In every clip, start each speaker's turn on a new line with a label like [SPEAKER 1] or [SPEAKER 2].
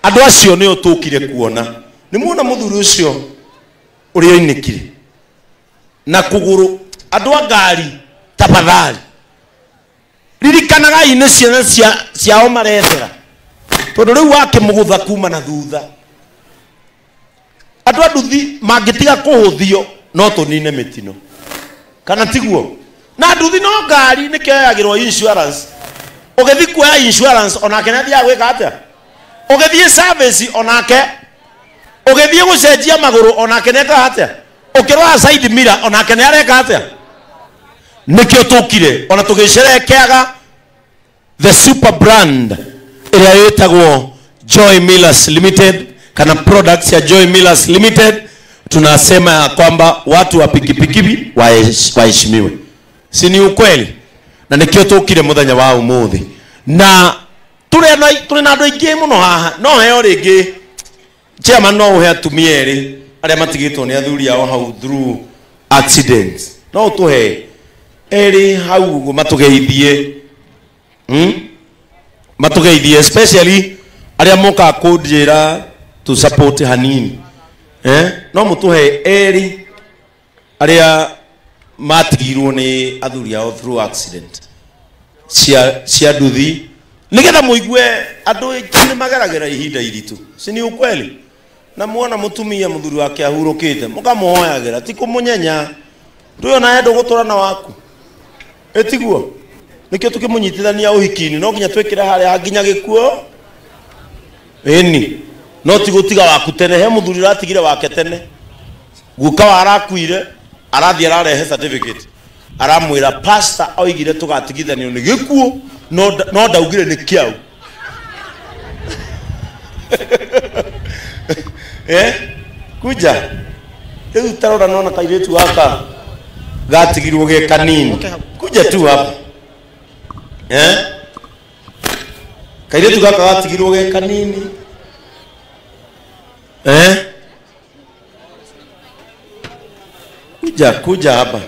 [SPEAKER 1] Andũ acio nĩo tũkire kuona. Nĩ muona mũthuri ũcio ũrĩa oinĩkire na kũgũrũ. Andũ a ngari tafadhali, ririkanagai nĩ ciana ciao marethera, tondũ rĩu wakĩmũgũtha kuma na thutha. Andũ a nduthi mangĩtiga kũhũthio no tũnine mĩtino, kana tiguo? Na nduthi no ngari nĩkĩoyagĩrwo insurance. Ũgĩthiĩ kuoya insurance onake nĩathiaga gwĩka atĩa? Ũgĩthiĩ service onake, ũgĩthiĩ gũcenjia magũrũ onake nĩekaga atĩa? Ũkĩrora side mirror onake nĩareka atĩa? Nĩkĩo tũkire ona tũgĩcerekeaga the super brand ĩrĩa ĩtagwo Joy Millers Limited, kana products ya Joy Millers Limited. Tunasema ya kwamba watu wa pikipiki waheshimiwe, si ni ukweli? Na nĩkĩo tũkire mũthenya wa ũmũthĩ, na tũrĩ na andũ aingĩ mũno haha. No heo rĩngĩ chairman, no ũhe atumia erĩ arĩa matigĩtwo nĩ athuri ao hau through accidents, no ũtũhe erĩ hau ũguo matũgeithie, matũgeithie especially arĩa mokaga kũnjĩra tu support hanini, no mũtũhe erĩ arĩa matigirwo nĩ athuri ao through accident cia nduthi, nĩgetha mũigue andũ aingĩ nĩ mageragĩra ihinda iritũ, si ni ukweli? Na muona mũtumia mũthuri wake ahurũkĩte mũkamũhoyagĩra, ti kũmũnyenya. Ndũĩ ona ndũgũtũra na waku, ĩtiguo? Nĩkĩo tũkĩmũnyitithania ũhiki-inĩ no nginya twĩkĩre harĩa nginya gĩkuo, ĩni, no ti gũtiga waku tene. He mũthuri ũratigire wake tene, guka wa arakuire, arathiĩ ararehe certificate, aramwĩra pastor oigire tũgatigithanio nĩ gĩkuo, no ndaugire nĩ kĩau. Kuja rĩu tarora nona kairĩtu gaka gatigirwo ge kanini. Kuja tu hapa, kairĩtu gaka gatigirwo ge kanini, Kuja hapa.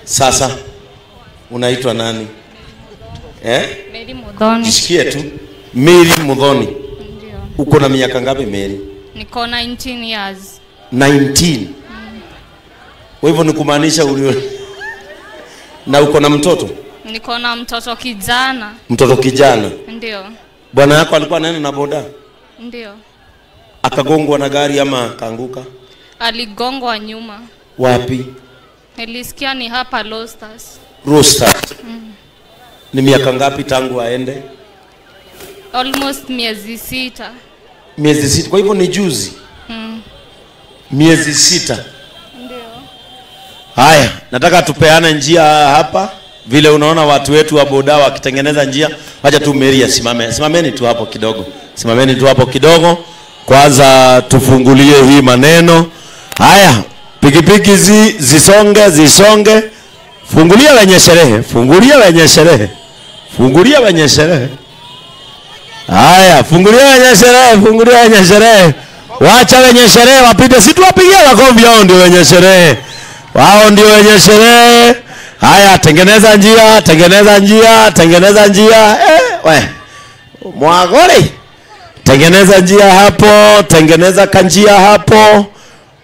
[SPEAKER 1] Sasa unaitwa nani?
[SPEAKER 2] Mary Muthoni.
[SPEAKER 1] Jisikie tu. Mary Muthoni.
[SPEAKER 2] Ndio.
[SPEAKER 1] Uko na miaka ngapi Mary?
[SPEAKER 2] Niko 19 years.
[SPEAKER 1] 19. Kwa hivyo ni kumaanisha ulio na uko na mtoto?
[SPEAKER 2] Niko na mtoto kijana.
[SPEAKER 1] Mtoto kijana?
[SPEAKER 2] Ndio.
[SPEAKER 1] Bwana yako alikuwa anaenda na boda?
[SPEAKER 2] Ndio.
[SPEAKER 1] Akagongwa na gari ama akaanguka?
[SPEAKER 2] Aligongwa nyuma.
[SPEAKER 1] Wapi?
[SPEAKER 2] Nilisikia ni hapa Roasters.
[SPEAKER 1] Roasters. Ni miaka ngapi tangu aende?
[SPEAKER 2] Almost miezi 6.
[SPEAKER 1] Miezi 6. Kwa hivyo ni juzi. Miezi 6.
[SPEAKER 2] Ndio.
[SPEAKER 1] Haya, nataka tupeane njia hapa. Vile unaona watu wetu wa boda wakitengeneza njia, wacha tu Mary asimame. Simameni tu hapo kidogo. Simameni tu hapo kidogo. Kwanza tufungulie hii maneno. Haya, pikipiki zisonge, zisonge. Fungulia wenye sherehe, fungulia wenye sherehe. Fungulia wenye sherehe. Haya, fungulia wenye sherehe, fungulia wenye sherehe. Wacha wenye sherehe wapite, si tuwapigie makofi, hao ndio wenye sherehe. Wao ndio wenye sherehe. Haya, tengeneza njia, tengeneza njia, tengeneza njia. We. Mwagore. Tengeneza njia hapo, tengeneza kanjia hapo.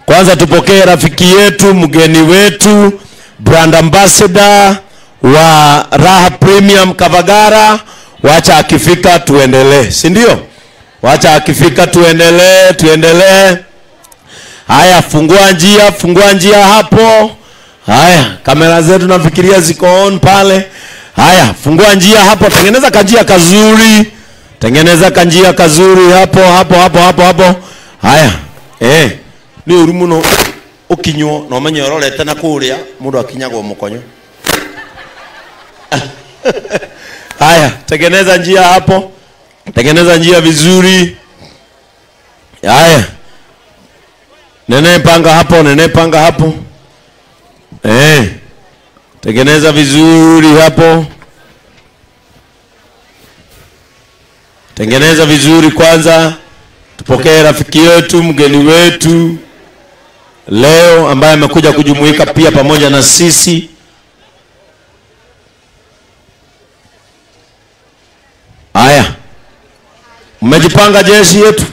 [SPEAKER 1] Kwanza tupokee rafiki yetu, mgeni wetu, brand ambassador wa Raha Premium Kavagara. Wacha akifika tuendelee, si ndio? Wacha akifika tuendelee, tuendelee. Haya, fungua njia, fungua njia hapo. Haya, kamera zetu nafikiria ziko on pale. Haya, fungua njia hapo, tengeneza kanjia kazuri. Tengeneza kanjia kazuri hapo, hapo, hapo, hapo, hapo. Haya, ni uru muno ukinywo na umenye urorete na kuria mundu akinyagwo mukonyo. Haya, tengeneza njia hapo. Tengeneza njia vizuri. Haya. Nene panga hapo, nene panga hapo. Tengeneza vizuri hapo. Tengeneza vizuri kwanza. Tupokee rafiki yetu, mgeni wetu leo ambaye amekuja kujumuika pia pamoja na sisi. Haya. Mmejipanga jeshi yetu?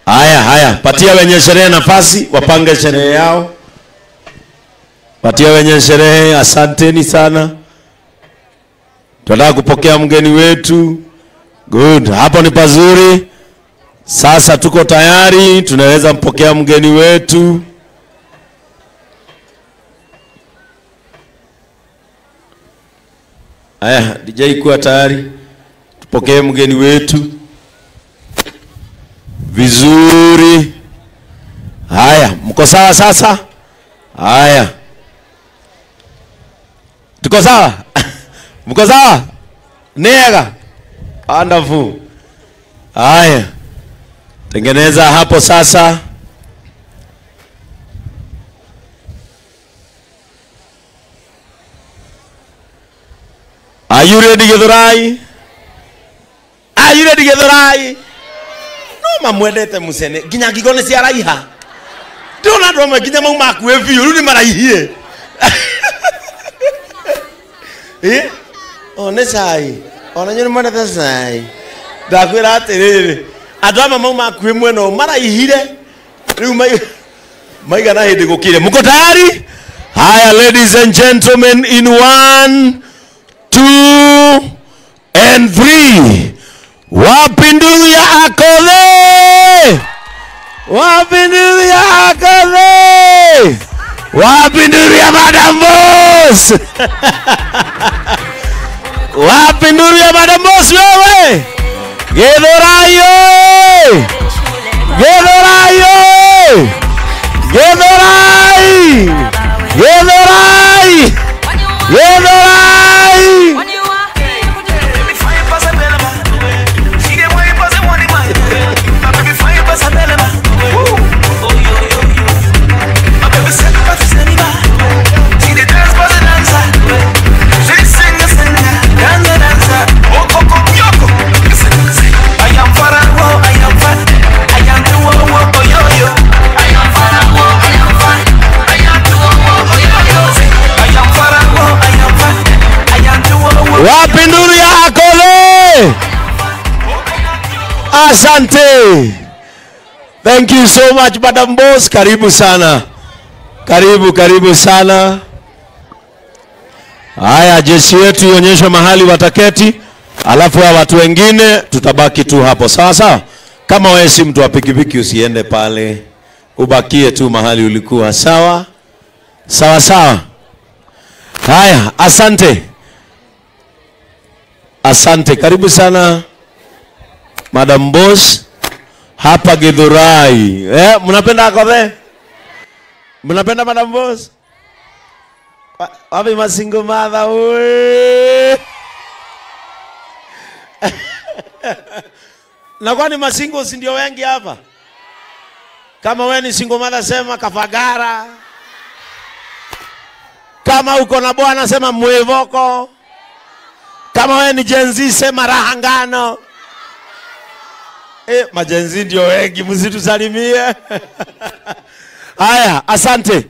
[SPEAKER 1] Haya, haya, patia wenye sherehe nafasi wapange sherehe yao. Patia wenye sherehe, asanteni sana. Tunataka kupokea mgeni wetu. Good, hapo ni pazuri. Sasa tuko tayari, tunaweza mpokea mgeni wetu. Haya, DJ kuwa tayari. Tupokee mgeni wetu. Vizuri. Haya, mko sawa sasa? Haya. Tuko sawa? Mko sawa? Nega. Wonderful. Haya. Tengeneza hapo sasa. Are you ready, Githurai? Are you ready, Githurai? No mamwendete mucene nginya ngingo nĩ ciaraiha. Ndĩrona andũ amwe nginya mau makuĩ biũ rĩu nĩ maraihie. Eh? O nĩ cai. Ona inyuĩ nĩ mwendete cai. Ndakwĩra atĩrĩrĩ, andũ amwe mau makuĩ mwena ũyũ maraihire rĩu maigana hĩndĩ gũkire. Mko tayari? Haya, ladies and gentlemen, in 1, 2 and 3. Wapi nduru ya Akothee? Wapi nduru ya Akothee? Wapi nduru ya Madam Boss? Wapi nduru ya Madam Boss wewe? Githurai oye! Githurai oye! Githurai! Githurai! Githurai! Wapi nduru ya Akothee? Asante. Thank you so much, Madam Boss. Karibu sana. Karibu, karibu sana. Haya, jeshi yetu ionyeshwe mahali wataketi, alafu wa watu wengine tutabaki tu hapo. Sawa sawa? Kama wewe si mtu wa pikipiki usiende pale. Ubakie tu mahali ulikuwa. Sawa? Sawa sawa. Haya, asante. Asante, karibu sana Madam Boss hapa Githurai. Mnapenda Akothee? Mnapenda Madam Boss? Wapi masingo mother we? Na kwani masingo si ndio wengi hapa? Kama wewe ni single mother sema kafagara. Kama uko na bwana sema mwevoko. Kama wewe ni Gen Z sema raha ngano. Ma-Gen Z ndio wengi, msitusalimie. Haya, asante.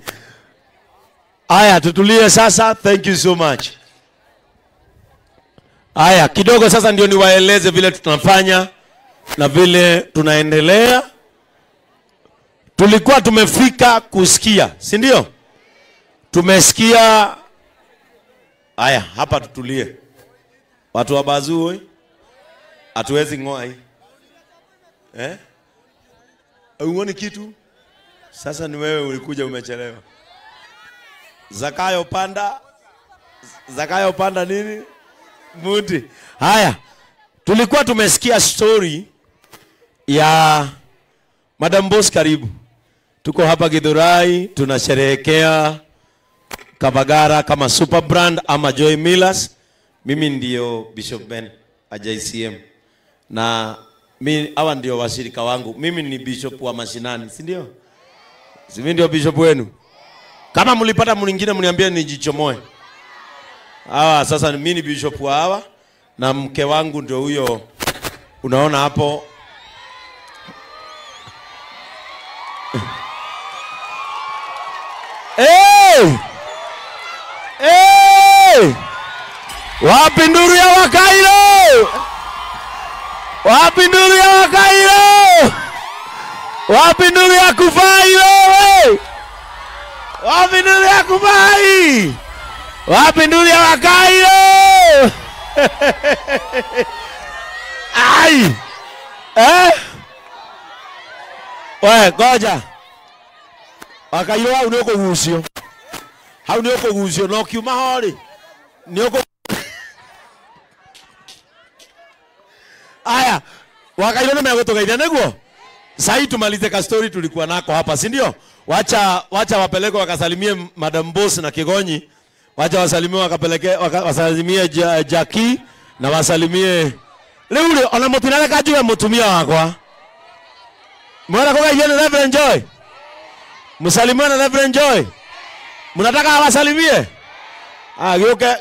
[SPEAKER 1] Haya, tutulie sasa. Thank you so much. Haya, kidogo sasa ndio niwaeleze vile tunafanya na vile tunaendelea. Tulikuwa tumefika kusikia, si ndio? Tumesikia. Haya, hapa tutulie. Watu wa Bazuu, hatuwezi ngoa hii. Eh? Uone kitu? Sasa ni wewe ulikuja umechelewa. Zakayo panda. Zakayo panda nini? Muti. Haya. Tulikuwa tumesikia story ya Madam Boss. Karibu. Tuko hapa Githurai tunasherehekea Kavagara kama super brand ama Joy Millers. Mimi ndio Bishop Ben a JCM. Na mimi hawa ndio washirika wangu. Mimi ni bishop wa mashinani, si ndio? Si mimi ndio bishop wenu? Kama mlipata mwingine mniambie nijichomoe. Hawa sasa mimi ni bishop wa hawa na mke wangu ndio huyo unaona hapo. Hey! Hey! Wapi nduru ya Wakairo? Wapi nduru ya Wakairo? Wapi nduru ya Kufai wewe? Wapi nduru ya Kufai? Wapi nduru ya Wakairo? Ai! Eh? We, goja. Wakairo hau nĩ ũkũgucio. Hau nĩ ũkũgucio na ũkiuma ho rĩ. Nĩ ũkũ Aya, Wakairo nĩ megũtũgeithia nĩguo? Sasa tumalize ka story tulikuwa nako hapa, si ndio? Wacha wapeleke wakasalimie Madam Boss na Kigonyi. Wacha wasalimie wakapeleke wasalimie Jackie na wasalimie Rĩu rĩ ona mũtinareka njuge mũtumia wakwa. Mwera kugeithio nĩ Reverend Joy. Msalimiwe na Reverend Joy. Mnataka awasalimie? Ah, gĩũke.